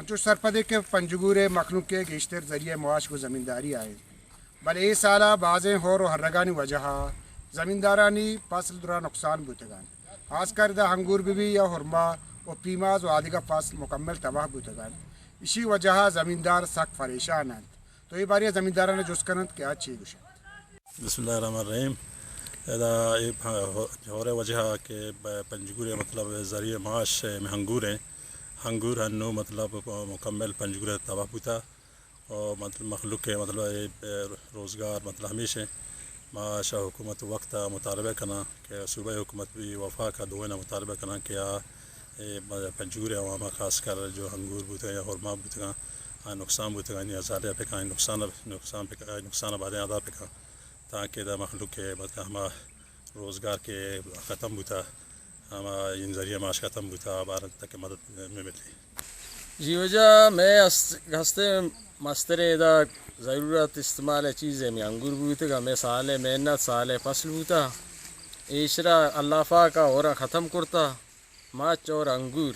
انچوش سرپدے کہ پنجگور ءِ مخلوق ءِ گیشتر ذریعہ معاش گوں زمینداری ءَ انت، بلے اے سال ءَ بازیں ہور و ہرگانی وجہ ءَ زمیندارانی فصل درا نقصان بوتگ انت۔ خاص کر ادا انگور بہ بی یا ہرما و پیماز و آدگہ فصل مکمل تباہ بوتگ انت۔ ایشی وجہ ءَ زمیندار سک پریشان انت۔ تو اے بارے ءَ زمینداران ءَ جست کن انت کہ آ چے گوش انت۔ بسم اللہ الرحمن الرحیم۔ ادا اے پ-، ہور ءِ وجہ ءَ کہ ب-، پنجگور ءِ مطلب ذریعہ معاش ءِ انگور انت۔ انگور ہنو مطلب مکمل پنجگور ءَ تباہ بوتا۔ و مطلب مخلوق ءِ مطلب اے روزگار مطلب ہمیش انت۔ ما شہ حکومت وقت ءَ مطالبہ کناں کہ صوبائی حکومت بی وفاق ءَ دوئیں ءَ مطالبہ کناں کہ آ اے پنجگور ءِ عوام ءَ خاص کر جو انگور بوتگ یا ہرما بوتگاں، آ نقصان بوتگاں، آنی ہزارہ ءَ پکاں، نقصان، نقصان پکاں، نقصان ءَ بعدیں ادا پکاں، تاکہ ادا مخلوق ءِ مطلب ہما روزگار کہ ختم بوتا، ہما این ذریعہ معاش ختم بوتا، آ بار تک مدد ملے۔ جی واجہ، مئے است-، ہستیں مستریں ادا ضرورت استعمال ءِ چیز ہمے انگور بوتگ، ہمے سال ءِ محنت، سال ءِ فصل بوتا۔ ایشرا اللہ پاک ءَ ہورا ختم کرتا۔ مچ اور انگور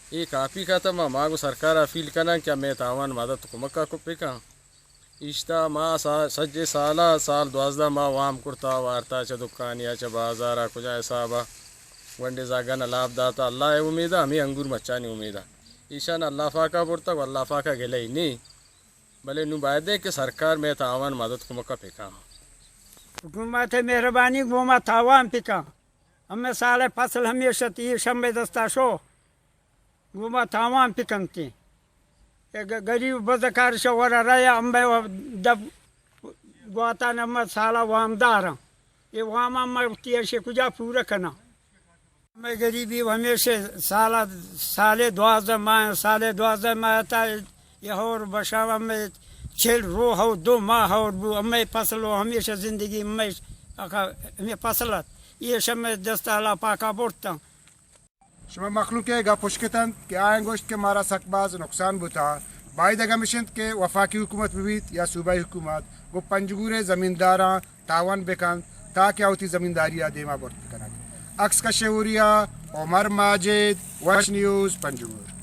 اے کافی ختم ءَ۔ ما گوں سرکار ءَ اپیل کناں کہ ہمے تاوان مدد کمک ءَ بکن۔ ایشتا ما سا-، سجے سال ءَ، سال دوازدہ ماہ وام کرتا، وارتا چہ دکانی ءَ، چہ بازار ءَ، کجا حساب ءَ گونڈیں زاگان ءَ لاپ داتا۔ اللہ ءِ امید ءَ، ہمے انگور مچانی امید ءَ۔ ایشان اللہ پاک ءَ برتگ و اللہ پاک ءَ گلہ ئی نی۔ بلے نوں بایدیں کہ سرکار مئے تاوان مدد کمک ءَ پکاں۔ حکومت ءِ مہربانی گوں ما تاوان پکاں۔ ہمے سال ءِ فصل ہمیش ات، ایش ہمے دستا شو، گوں ما تاوان پکنتی۔ اے گ-، گریب بزکار شو ورا ریا، ہمے و دپ گواتان ہمے سالا وامداراں۔ اے وام ہمے وتی ایشے کجا پورا کناں؟ ہمے گریبی ہمیش سالا، سالے دوازدہ ماہ، سالے دوازدہ ماہ تا یہ ہور بشا ہمے چل روح و دو ماہ ہور بو، ہمے فصل و ہمیش زندگی ہمے اکا ہمے فصل ات۔ ایش ہمے دست اللہ پاکا برتاں۔ شما مخلوق ءِ گپ اشکتنت کہ آیاں گوشت کہ مارا سک باز نقصان بوتا۔ باید اگہ ہمیش انت کہ وفاقی حکومت ببیت یا صوبائی حکومت گوں پنجگور ءِ زمینداراں تاوان بکنت تاکہ آ وتی زمینداری ءَ دیما برت بکنت۔ عکس کش ءُ ہوریا، عمر ماجد، وش نیوز، پنجگور۔